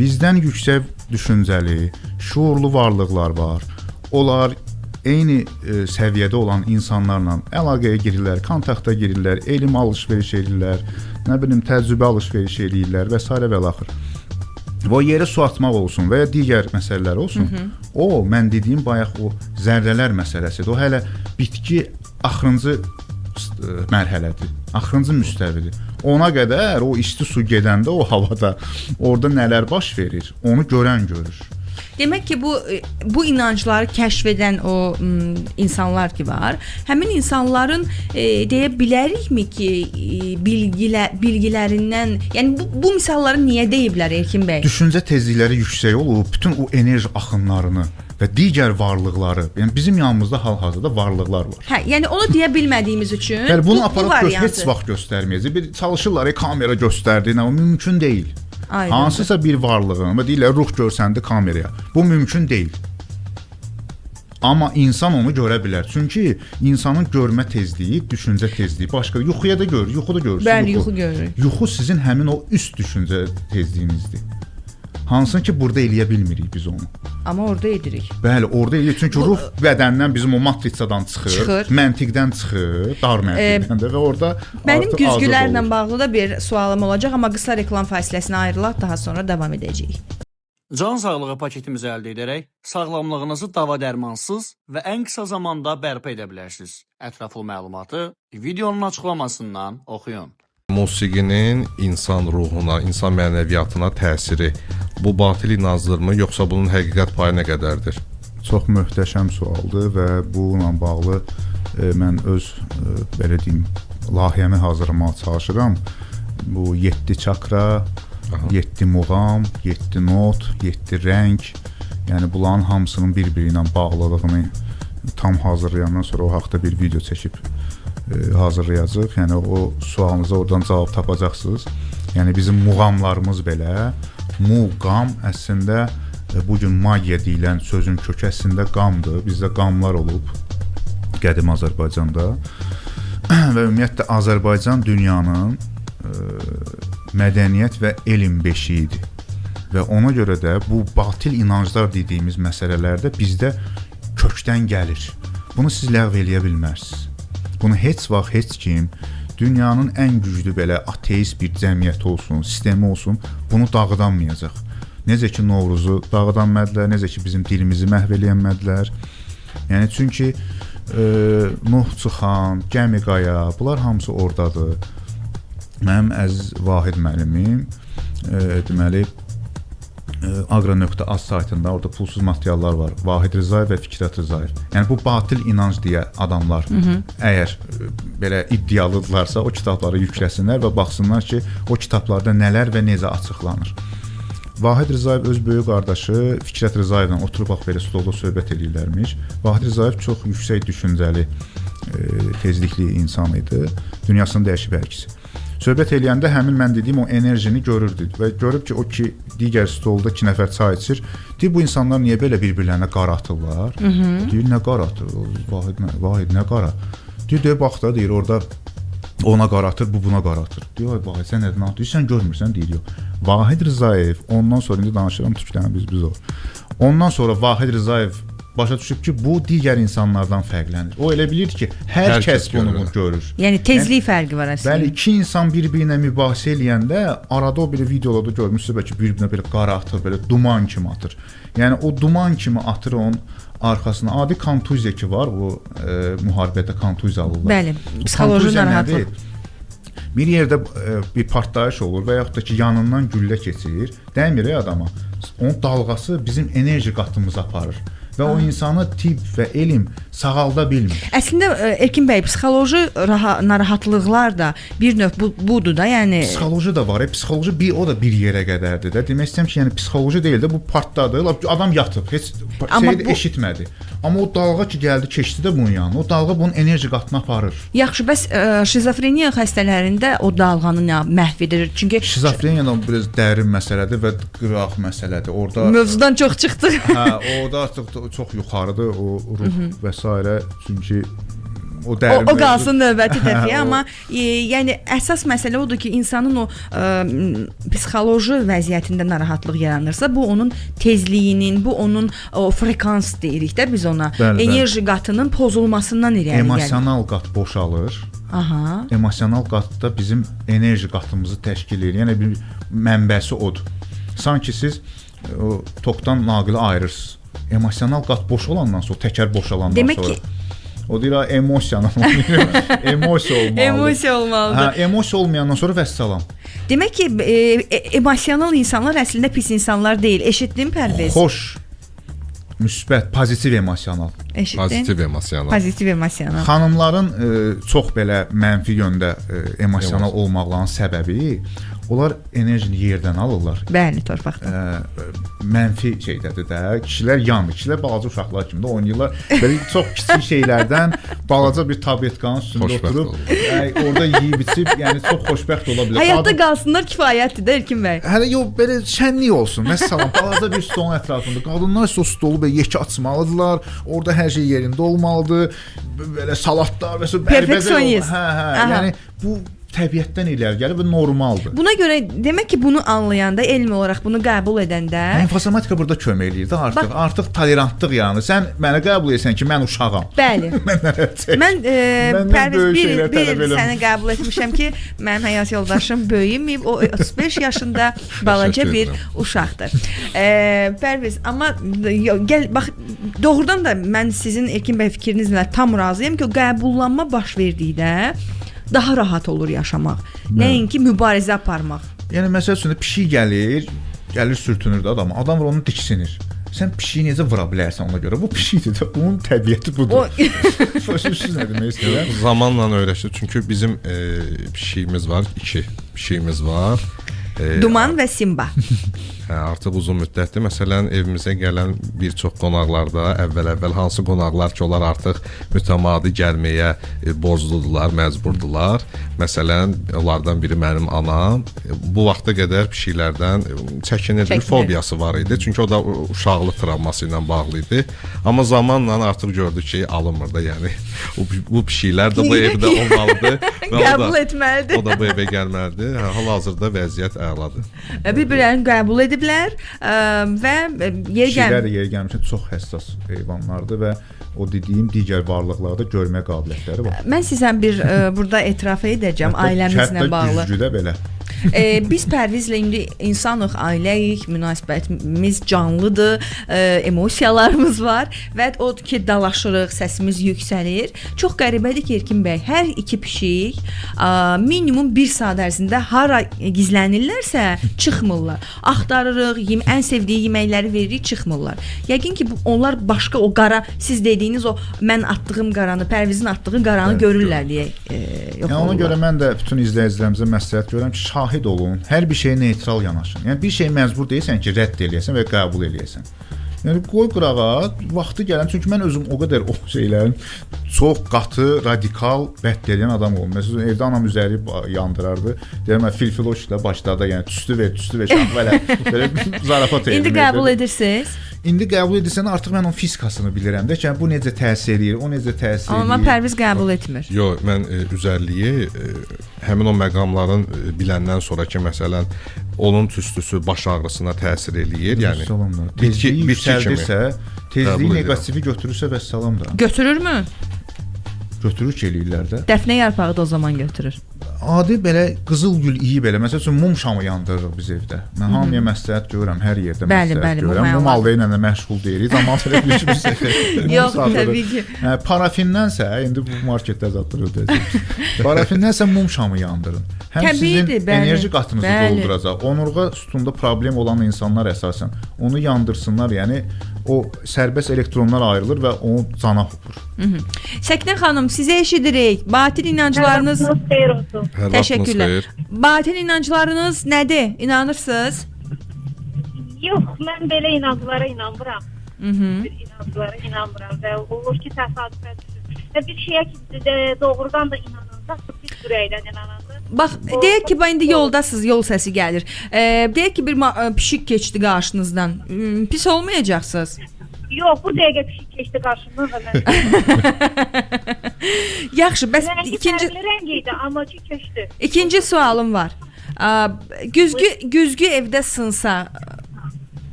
Bizdən yüksək düşüncəli, şuurlu varlıqlar var. Onlar eyni səviyyədə olan insanlarla əlaqəyə girirlər, kontakta girirlər, elm alış-veriş edirlər, nə bilim təcrübə alış-veriş eləyirlər və s. və ilaxır. Və o yerə su atmaq olsun və ya digər məsələlər olsun. Hı -hı. O mən dediyim bayaq o zərrələr məsələsidir. O hələ bitki axırıncı mərhələdir. Axırıncı müstəvidir. Ona qədər o isti su gedəndə o havada orada nələr baş verir, onu görən görür. Demək ki, bu inancları kəşf edən o insanlar ki var, həmin insanların deyə bilərikmi ki, bilgilərindən, yəni bu misalları niyə deyiblər Erkin bəy? Düşüncə tezlikləri yüksək olub, bütün o enerji axınlarını və digər varlıqları, yəni bizim yanımızda hal-hazırda varlıqlar var. Hə, yəni onu deyə bilmədiyimiz üçün Bəli, bunu aparat heç vaxt göstərməyəcək. Bir çalışırlar, kamera göstərdi, amma mümkün deyil. Aydındır. Hansısa bir varlığın və deyirlər ruh görsəndi kameraya. Bu mümkün deyil. Amma insan onu görə bilər. Çünki insanın görmə tezliyi, düşüncə tezliyi başqadır. Yuxuya da görür, yuxuda görürsünüz. Bəli, yuxu görürük. Yuxu sizin həmin o üst düşüncə tezliyinizdir. Hansını ki burada eləyə bilmirik biz onu. Amma orada edirik. Bəli, orada eləyir. Çünki ruh bədəndən bizim o matrisadan çıxır, məntiqdən çıxır, dar məntiqdən də və orada mənim güzgülərlə bağlı da bir sualım olacaq, amma qısa reklam fasiləsinə ayrılaq, daha sonra davam edəcəyik. Can sağlığı paketimizi əldə edərək sağlamlığınızı dava-dərmansız və ən qısa zamanda bərpa edə bilərsiniz. Ətraflı məlumatı videonun açıqlamasından oxuyun. Musiqinin insan ruhuna, insan mənəviyyatına təsiri bu batil inancdırmı, yoxsa bunun həqiqət payı nə qədərdir? Çox möhtəşəm sualdır və bununla bağlı mən öz belə deyim, layihəmi hazırlamağa çalışıram. Bu 7 çakra, 7 muğam, 7 not, 7 rəng, yəni bunların hamısının bir-biri ilə bağlılığını tam hazırlayandan sonra o haqda bir video çəkib hazırlayacağıq. Yəni o sualınıza oradan cavab tapacaqsınız. Yəni bizim muğamlarımız belə, muğam əslində bu gün magiya deyilən sözün kökü əslində qamdır. Bizdə qamlar olub qədim Azərbaycanda və ümumiyyətlə Azərbaycan dünyanın mədəniyyət və elm beşiyidir. Və ona görə də bu batil inanclar dediyimiz məsələlərdə bizdə kökdən gəlir. Bunu siz ləğv eləyə bilməzsiniz. Bunu heç vaxt heç kim, dünyanın ən güclü belə ateist bir cəmiyyəti olsun, sistemi olsun, bunu dağıdanmayacaq. Necə ki Novruzu dağıdanmadılar, necə ki bizim dilimizi məhv eləyənmədilər. Yəni çünki Nuh Çıxan, Gəmiqaya, bunlar hamısı oradadır. Mənim əziz Vahid müəllimim, deməli Aqro.az saytında orada pulsuz materiallar var. Vahid Rızayev və Fikrət Rızayev. Yəni bu batil inanc deyə adamlar əgər belə iddialıdırlarsa o kitabları yükləsinlər və baxsınlar ki, o kitablarda nələr və necə açıqlanır. Vahid Rızayev öz böyük qardaşı Fikrət Rızayevlə oturub bax belə stolda söhbət eləyirlərmiş. Vahid Rızayev çox yüksək düşüncəli, tezlikli insan idi. Dünyasını dəyişib hər ikisi. Söhbət eləyəndə həmin mən dediyim o enerjini görürdü və görüb ki, o ki digər stolda 2 nəfər çay içir. Deyir, bu insanlar niyə belə bir-birlərinə qara atırlar? Deyir, nə qara atır? Vahid nə qara? Deyir, bax da, deyir, orada ona qara atır, bu buna qara atır. Deyir, ay Vahid, sən nə atır? Sən görmürsən, deyir, yox. Vahid Rızayev, ondan sonra, indi danışıram, türklərini biz olur. Ondan sonra Vahid Rızayev başa düşüb ki, bu digər insanlardan fərqlənir. O elə bilir ki, hər kəs bunu görür. Yəni tezlik fərqi var əslində. Bəli, iki insan bir-birinə mübahisə eləyəndə arada o belə videolarda görmüsünüz bəlkə bir-birinə belə qara atır, belə duman kimi atır. Yəni o duman kimi atır onun arxasına. Adi kontuziya ki var, bu müharibədə kontuziya alırlar. Bəli, psixoloji narahatlıq. Bir yerdə bir partlayış olur və yaxud da ki, yanından güllə keçir, dəymir adama. Onun dalğası bizim enerji qatımızı aparır. Və o insanı tibb və elm sağalda bilmir. Əslində Erkin bəy, psixoloji narahatlıqlar da bir növ budur da, yəni psixoloji da var. Psixoloji bir o da bir yerə qədərdir də. Demək istəyirəm ki, yəni psixoloji deyil də, bu partladı, adam yatıb, heç şey eşitmədi. Amma o dalğa ki gəldi, keçdi də bunun yanına. O dalğa bunun enerji qatına aparır. Yaxşı, bəs şizofreniya xəstələrində o dalğanı nə məhv edir? Çünki şizofreniya da biraz dərin məsələdir və qıraq məsələdir. Orada mövzudan çox çıxdıq. Hə, orada artıq çox yuxarıdır o ruh və s. Çünki o dərin o qalsın növbəti dəfəyə, amma yəni əsas məsələ odur ki, insanın o psixoloji vəziyyətində narahatlıq yaranırsa, bu onun tezliyinin, bu onun o frekans deyirik də biz ona, bəli, enerji qatının pozulmasından irəli gəlir. Emosional qat boşalır. Aha. Emosional qatda bizim enerji qatımızı təşkil edir. Yəni bir mənbəsi odur. Sanki siz o tokdan naqili ayırırsınız. Emosional qat boş olandan sonra, təkər boşalandan demək sonra. Ki, o deyir, emosiyanı emosiya olmalıdır. Emosiya olmalıdır. Hə, emosiya olmayandan sonra vəssalam. Demək ki, emosional insanlar əslində pis insanlar deyil. Eşitdin Pərviz? Xoş Müsbət, pozitiv emosional. Eşitdin? Pozitiv emosional. Pozitiv emosional. Xanımların çox belə mənfi yöndə emosional olmaqlarının səbəbi onlar enerjini yerdən alırlar. Bəli, torpaqdan. Mənfi şeydədir də. Kişilər yanmır. Kişilər balaca uşaqlar kimi də oynayırlar. Belə çox kiçik şeylərdən balaca bir tabletkanın üstündə Xoşbəxt oturub orada yeyib içib, yəni çox xoşbəxt ola bilər. Həyatda qalsınlar kifayətdir də Erkin bəy. Hələ yox, belə şənlik olsun. Məsələn, balaca bir stolun ətrafında qadınlar isə o stolu belə yekə açmalıdırlar. Orada hər şey yerində olmalıdır. Belə salatlar və s. Perfeksionist. Hə, hə. Yəni bu təbiətdən irəli gəlir və normaldır. Buna görə demək ki, bunu anlayanda, elm olaraq bunu qəbul edəndə İnfosomatika burada kömək eləyir də artıq. Bax- Artıq tolerantlıq yəni. Sən məni qəbul etsən ki, mən uşağam. Bəli. Mən Məndən Pərviz böyük bir, şeylər bir tələb il eləmir. səni qəbul etmişəm ki, mənim həyat yoldaşım böyüməyib, o 35 yaşında balaca Təşəkkür bir edirəm. uşaqdır. Pərviz, amma gəl bax doğrudan da mən sizin Erkin bəy fikrinizlə tam razıyam ki, o qəbullanma baş verdikdə daha rahat olur yaşamaq. Nəinki mübarizə aparmaq. Yəni məsəl üçün də pişik gəlir, gəlir sürtünür də adama. Adam vur onu diksinir. Sən pişiyi necə vura bilərsən ona görə? Bu pişikdir də, bunun təbiəti budur. Siz nə demək istəyirəm? Zamanla öyrəşir. Çünki bizim pişiyimiz var, iki pişiyimiz var. Duman və Simba. Hə, artıq uzun müddətdir. Məsələn, evimizə gələn bir çox qonaqlarda əvvəl-əvvəl hansı qonaqlar ki, onlar artıq mütəmadi gəlməyə borcludular, məcburdular. Məsələn, onlardan biri mənim anam. Bu vaxta qədər pişiklərdən çəkinirdi, Çəkinir. fobiyası var idi. Çünki o da uşaqlıq travması ilə bağlı idi. Amma zamanla artıq gördü ki, alınmır da, yəni bu pişiklər də bu evdə olmalıdır və o Qəbul da etməlidir. o da bu evə gəlməlidir. Hə, hal-hazırda vəziyyət əladır. Bir-birlərini qəbul ediblər və yer Pişiklər gəl də yeri gəlmişən çox həssas heyvanlardır və o dediyim digər varlıqlarda görmə qabiliyyətləri var. Mən sizə bir burada etiraf edəcəm ailəmizlə Hətta bağlı. Güzgüdə belə. Biz Pərvizlə indi insanıq, ailəyik, münasibətimiz canlıdır, emosiyalarımız var və o ki dalaşırıq, səsimiz yüksəlir. Çox qəribədir ki, Erkin bəy, hər iki pişik minimum 1 saat ərzində hara gizlənirlərsə çıxmırlar. Axtarırıq, ən sevdiyi yeməkləri veririk, çıxmırlar. Yəqin ki, onlar başqa o qara, siz dediyiniz o mən atdığım qaranı, Pərvizin atdığı qaranı Evet, görürlər deyə yox Yəni ona olurlar. görə mən də bütün izləyicilərimizə məsləhət görürəm ki, şahid olun. Hər bir şeyə neytral yanaşın. Yəni bir şeyi məcbur deyilsən ki, rədd eləyəsən və qəbul eləyəsən. Yəni qoy qırağa, vaxtı gələn, çünki mən özüm o qədər o şeylərin çox qatı, radikal rədd edən adam olum. Məsələn, evdə anam üzəri yandırardı. Deyirəm, mən filfiloş ilə başladı, yəni tüstü ver, tüstü ver, şah belə belə zarafat edirdim. İndi qəbul edirsiniz? İndi qəbul edirsən, artıq mən onun fizikasını bilirəm də ki, yəni bu necə təsir eləyir, o necə təsir eləyir. Amma Pərviz qəbul etmir. Yox, mən üzərliyi həmin o məqamların biləndən sonra ki, məsələn, onun tüstüsü baş ağrısına təsir eləyir, yəni Vəssalam da. bitki Tezliyi bitki kimi. yüksəldirsə, tezliyi Qəbul edirəm. neqativi götürürsə vəssalam da. Götürürmü? Götürür ki eləyirlər də. Dəfnə yarpağı da o zaman götürür. Adi belə qızıl gül iyi belə. Məsəl üçün mum şamı yandırırıq biz evdə. Mən hamıya məsləhət görürəm, hər yerdə Bəli, məsləhət bəli, mum görürəm. Mum əladır. aldığı ilə də məşğul deyilik. Zaman elə bir işimiz. Yox, təbii ki. Hə, parafinləsə indi bu marketdə zaddır ödəyəcək. Parafinləsə mum şamı yandırın. Həm Təbiidir, sizin bəli. enerji qatınızı Bəli. dolduracaq. Onurğa sütunda problem olan insanlar əsasən onu yandırsınlar, yəni o sərbəst elektronlar ayrılır və onu cana hopur. Səkinə xanım, sizə eşidirik. Batil inanclarınız Xeyir olsun. Hər vaxtınız Təşəkkürlər. xeyir. Batil inanclarınız nədir? İnanırsınız? Yox, mən belə inanclara inanmıram. Bir inanclara inanmıram və olur ki, təsadüfə düşür. Və bir şeyə ki, doğrudan da inananda, bir ürəkdən inananda. Bax, deyək ki, bax indi yoldasınız, yol səsi gəlir. Deyək ki, bir pişik keçdi qarşınızdan. Pis olmayacaqsınız. Yox, bu dəqiqə pişik keçdi qarşımdan və mən. Yaxşı, bəs Rəngi ikinci fərqli rəng idi, amma ki keçdi. İkinci sualım var. Güzgü evdə sınsa,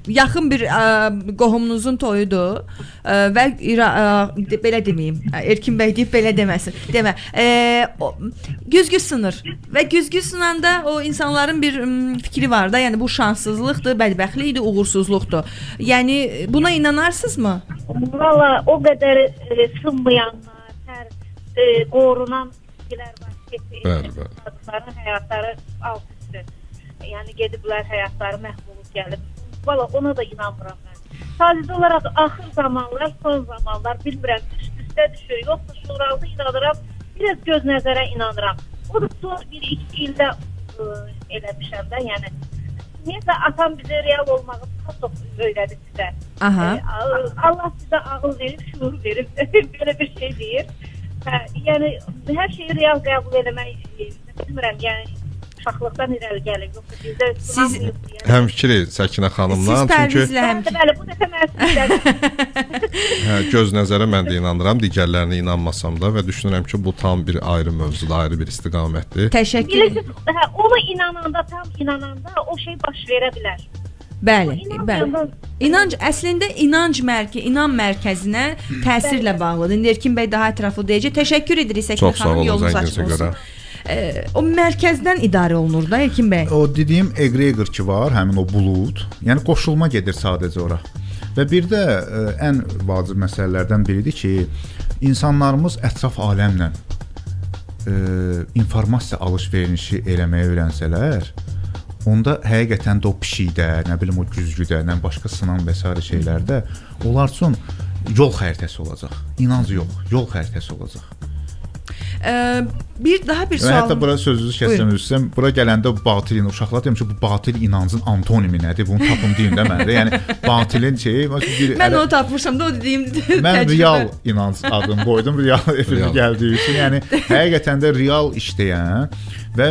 yaxın bir qohumunuzun toyudur və belə deməyim. Erkin bəy deyib belə deməsin. Demə. Güzgü sınır və güzgü sınanda o insanların bir fikri var da, yəni bu şanssızlıqdır, bədbəxtlikdir, uğursuzluqdur. Yəni buna inanarsınızmı? Valla o qədər sınmayanlar, hər qorunan kişilər var ki, Bəli, bəli. qadınların həyatları alt üstü. Yəni gediblər, həyatları məhv olub gəlib. Valla ona da inanmıram mən. Sadəcə olaraq axır zamanlar, son zamanlar bilmirəm, üst-üstə düşür, yoxsa şuuraltı inanıram, biraz göz nəzərə inanıram. O da son 1-2 ildə eləmişəm də, yəni ümumiyyətlə atam bizə real olmağı çox öyrədib bizə. Aha. Allah sizə ağıl verib, şuur verib, belə bir şey deyir. Hə, yəni hər şeyi real qəbul eləmək bilmirəm, yəni uşaqlıqdan irəli gəlir. Yoxsa bizdə Siz- Həmfikrik Səkinə xanımla. Siz Çünki Pərvizlə həmfikir. Bəli, bu dəfə mən sizdən. hə, göz nəzərə mən də inanıram, digərlərinə inanmasam da və düşünürəm ki, bu tam bir ayrı mövzudur, ayrı bir istiqamətdir. Təşəkkür. Bilirsiniz, hə, ona inananda, tam inananda o şey baş verə bilər. Bəli, bəli. İnanmayanda İnanc əslində inanc mərkə, inan mərkəzinə təsirlə bağlıdır. İndi Erkin bəy daha ətraflı deyəcək. Təşəkkür edirik Səkinə Çox sağ xanım, olun yolunuz zənginizə açıq olsun. görə. O mərkəzdən idarə olunur da Erkin bəy. O dediyim egregor ki var, həmin o bulud. Yəni qoşulma gedir sadəcə ora. Və bir də ən vacib məsələlərdən biridir ki, insanlarımız ətraf aləmlə informasiya alış-verişi eləməyi öyrənsələr, onda həqiqətən də o pişikdə, nə bilim o güzgüdə, nə başqa sınan və sairə şeylərdə onlar üçün yol xəritəsi olacaq. İnanc yox, yol xəritəsi olacaq. Bir daha bir Və hətta sualım. bura sözünüzü kəsəm üzrəm. Bura gələndə batil uşaqlar deyim ki, bu batil inancın antonimi nədir? Bunu tapım deyim də mən də. Yəni batilin şeyi bir Mən onu tapmışam da o dediyim mən təcrübə. real inanc adını qoydum. Real efirə gəldiyi üçün. Yəni həqiqətən də real işləyən və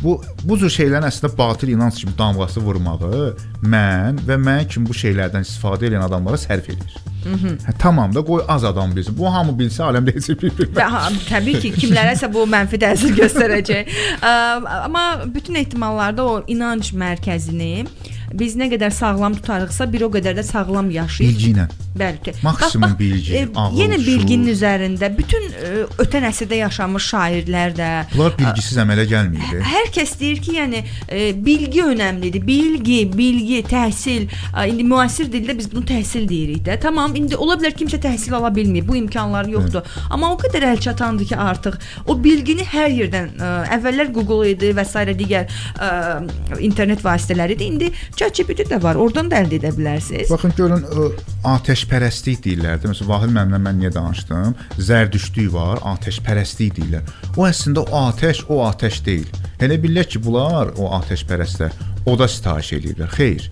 bu cür şeylərin əslində batil inanc kimi damğası vurmağı mən və mən kimi bu şeylərdən istifadə edən adamlara sərf eləyir. Hə, tamam da qoy az adam bilsin. Bu hamı bilsə aləmdə heç bir bilməz. Və, ha, təbii ki, kimlərəsə bu mənfi təsir göstərəcək. Amma bütün ehtimallarda o inanc mərkəzini biz nə qədər sağlam tutarıqsa, bir o qədər də sağlam yaşayırıq. Bilgi ilə. Bəli. Maksimum bilgi, ağıl, yenə bilginin şuur. üzərində bütün ötən əsrdə yaşamış şairlər də Bunlar bilgisiz əmələ gəlməyib. Hər kəs deyir ki, yəni bilgi önəmlidir. Bilgi, bilgi, təhsil. İndi müasir dildə biz bunu təhsil deyirik də. Tamam, indi ola bilər kimsə təhsil ala bilmir, bu imkanları yoxdur. Amma o qədər əl çatandır ki, artıq o bilgini hər yerdən, əvvəllər Google idi və sairə digər internet vasitələri idi. İndi ChatGPT də var. Oradan da əldə edə bilərsiniz. Baxın görün atəşpərəstlik deyirlər də. Məsələn Vahid müəllimlə mən niyə danışdım? Zərdüştlük var, atəşpərəstlik deyirlər. O əslində o atəş, o atəş deyil. Elə bilirlər ki, bunlar o atəşpərəstlər oda sitayiş eləyirlər. Xeyr.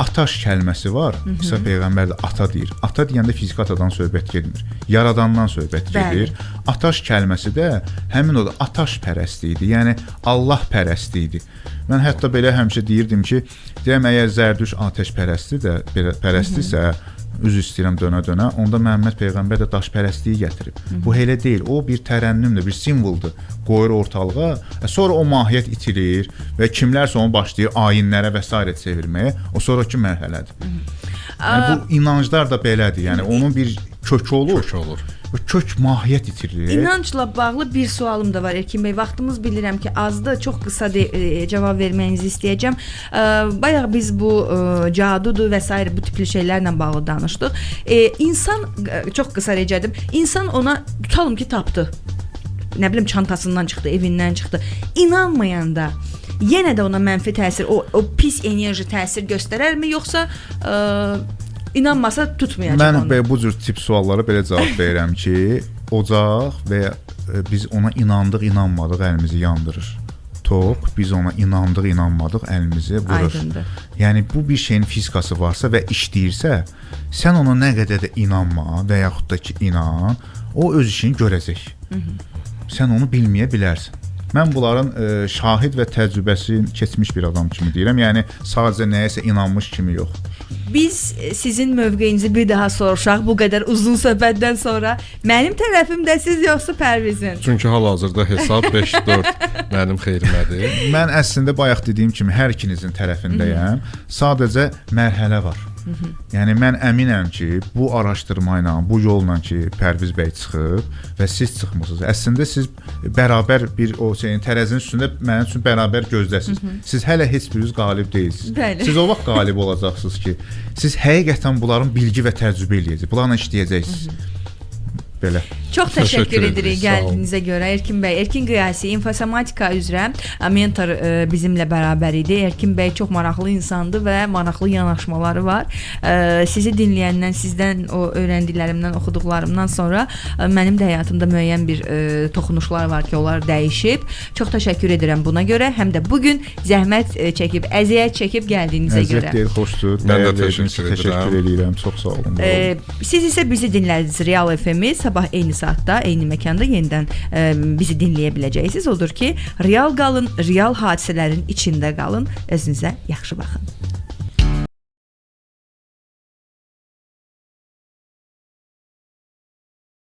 Ataş kəlməsi var. İsa peyğəmbər də ata deyir. Ata deyəndə fiziki atadan söhbət getmir. Yaradandan söhbət Bəli. gedir. Ataş kəlməsi də həmin o da ataş pərəsti idi. Yəni Allah pərəsti idi. Mən hətta belə həmişə deyirdim ki, deyəm əgər Zərdüş atəşpərəsti də belə pərəstisə, üzr istəyirəm dönə-dönə, onda Məhəmməd peyğəmbər də daşpərəstliyi gətirib. Bu elə deyil. O bir tərənnümdür, bir simvoldur. Qoyur ortalığa. Sonra o mahiyyət itirir və kimlərsə onu başlayır ayinlərə və sairə çevirməyə. O sonrakı mərhələdir. Yəni bu inanclar da belədir. Yəni onun bir kökü olur. Kökü olur. Bu kök mahiyyət itirir. İnancla bağlı bir sualım da var Erkin bəy. Vaxtımız bilirəm ki, azdır. Çox qısa cavab verməyinizi istəyəcəm. Bayaq biz bu cadudur və sairə bu tipli şeylərlə bağlı danışdıq. İnsan çox qısa rica edim. İnsan ona tutalım ki, tapdı. Nə bilim çantasından çıxdı, evindən çıxdı. İnanmayanda yenə də ona mənfi təsir, o pis enerji təsir göstərərmi, yoxsa inanmasa tutmayacaq Mən onu? belə bu cür tip suallara belə cavab verirəm ki, ocaq və ya biz ona inandıq, inanmadıq əlimizi yandırır. Tok, biz ona inandıq, inanmadıq əlimizi vurur. Aydındır. Yəni bu bir şeyin fizikası varsa və işləyirsə, sən ona nə qədər də inanma və yaxud da ki inan, o öz işini görəcək. Sən onu bilməyə bilərsən. Mən bunların şahid və təcrübəsi keçmiş bir adam kimi deyirəm. Yəni sadəcə nəyəsə inanmış kimi yox. Biz sizin mövqeyinizi bir daha soruşaq bu qədər uzun söhbətdən sonra. Mənim tərəfimdəsiz yoxsa Pərvizin? Çünki hal-hazırda hesab 5-4 mənim xeyrimədir. Mən əslində bayaq dediyim kimi hər ikinizin tərəfindəyəm. Sadəcə mərhələ var. Yəni mən əminəm ki, bu araşdırma ilə, bu yolla ki, Pərviz bəy çıxıb və siz çıxmısınız. Əslində siz bərabər bir o şeyin tərəzinin üstündə mənim üçün bərabər gözdəsiniz. Siz hələ heç biriniz qalib deyilsiniz. Bəli. Siz o vaxt qalib olacaqsınız ki, siz həqiqətən bunların bilgi və təcrübə eləyəcəksiniz. Bunlarla işləyəcəksiniz. Belə. Çox təşəkkür, Təşəkkür edirik edirik, sağ olun. gəldiyinizə görə Erkin bəy. Erkin Qiyasi infosomatika üzrə mentor bizimlə bərabər idi. Erkin bəy çox maraqlı insandır və maraqlı yanaşmaları var. Sizi dinləyəndən, sizdən o öyrəndiklərimdən, oxuduqlarımdan sonra mənim də həyatımda müəyyən bir toxunuşlar var ki, onlar dəyişib. Çox təşəkkür edirəm buna görə. Həm də bu gün zəhmət çəkib, əziyyət çəkib gəldiyinizə Əziyyət görə. deyil, xoşdur. Mən də Dəyər verdiyiniz təşəkkür üçün edirəm. Təşəkkür eləyirəm. Çox sağ olun. var olun. Siz isə bizi dinlədiniz Real FM-i sabah eyni saatda, eyni məkanda yenidən bizi dinləyə biləcəksiniz. Odur ki, real qalın, real hadisələrin içində qalın. Özünüzə yaxşı baxın.